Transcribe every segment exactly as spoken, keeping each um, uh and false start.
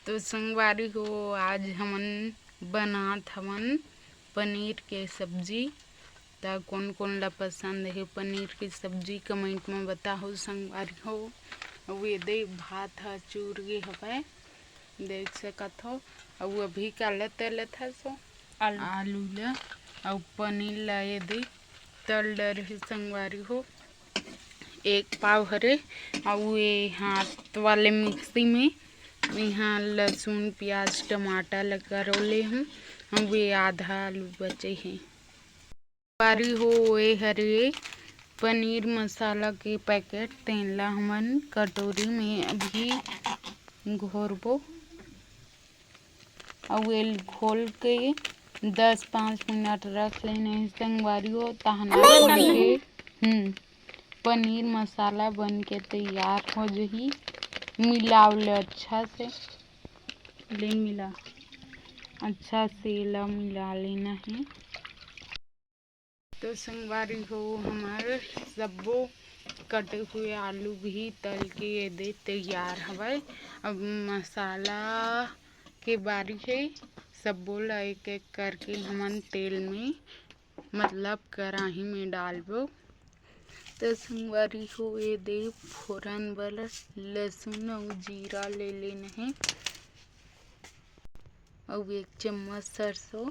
तो संगवारी हो, आज हमन बनात हवन पनीर के सब्जी। त कोन कोन ला पसंद हे पनीर के सब्जी, कमेंट में बताहू संगवारी हो। अउ ये दे भात ह चूर गे हवय, देख सकत हो। अउ अभी काला तलत हस आलू। आलू ला अउ पनीर ला ये दे तल डरे हे संगवारी हो। एक पाव हरे, अउ ये हाथ वाले मिक्सी में इहाँ लहसुन, प्याज, टमाटर ला करोले हूँ। अउ ये आधा आलू बचे हे। संगवारी हो, ये हरे पनीर मसाला के पैकेट, तेन ला हमन कटोरी में अभी घोरबो। अउ एल घोल के दस पाँच मिनट रख लेना हे संगवारी हो, तहन के हम्म पनीर मसाला बन के तैयार हो जही। मिलाव ले अच्छा से, ले मिला, अच्छा से ला मिला लेना हे। तो संगवारी हो, हमर सब्बो कटे हुए आलू भी तल के ये दे तैयार हवय। अब मसाला के बारी हे, सब्बो ला एक एक करके हमन तेल में, मतलब कढ़ाई में डालबो। तो संगवारी हो, ये दे फोरन बर लहसुन अउ जीरा ले लेना हे। अउ एक चम्मच सरसों,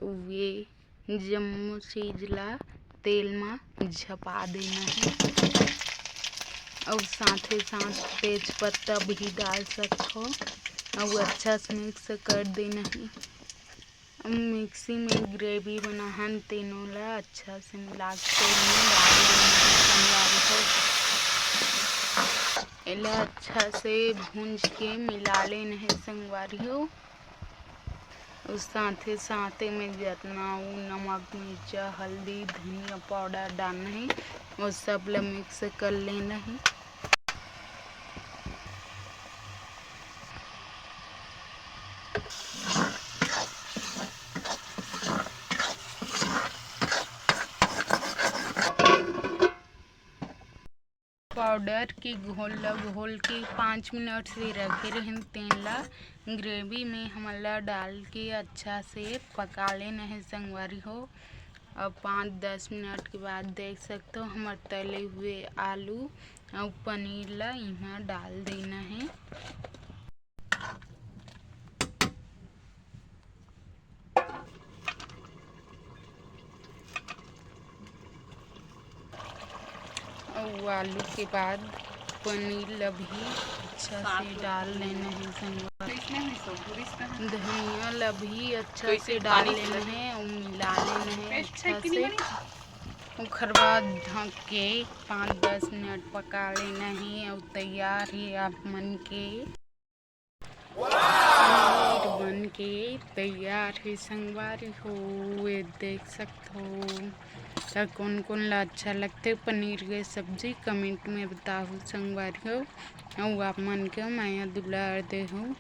अउ ये जम्मो चीज ला तेल मा झपा देना हे। अउ साथे साथ तेज पत्ता भी डाल सकथो। अउ अच्छा से मिक्स कर देना हे। अब मिक्सी में ग्रेवी बनाहन, तेनो ला अच्छा से मिला के तेल में डाल देना हे संगवारी हो। एला अच्छा से भूंज के मिला लेना हे संगवारी हो। अउ साथे साथे में जतना उ नमक, मिर्चा, हल्दी, धनिया पाउडर डालना हे, वो सब ला मिक्स कर लेना हे। पाउडर के घोल ला घोल के पाँच मिनट से रखे रहेन, तेन ला ग्रेवी में हमन ला डाल के अच्छा से पका लेना हे संगवारी हो। अब पाँच दस मिनट के बाद देख सकथो, हमर तले हुए आलू अउ पनीर ला इहाँ डाल देना हे। अउ आलू के बाद पनीर ला भी अच्छा से डाल लेना हे संगवारी। धनिया ला भी अच्छा से डाल लेना हे अउ मिला लेना हे अच्छा से। ओखर बाद ढक के पाँच दस मिनट पका लेना हे अउ तैयार हे आप मन के पनीर बन के तैयार हे संगवारी हो। ये देख सकथो, त कोन कोन ला अच्छा लगथे पनीर के सब्जी, कमेंट में बताहू संगवारी हो। अउ आप मन के मया दुलार देहू।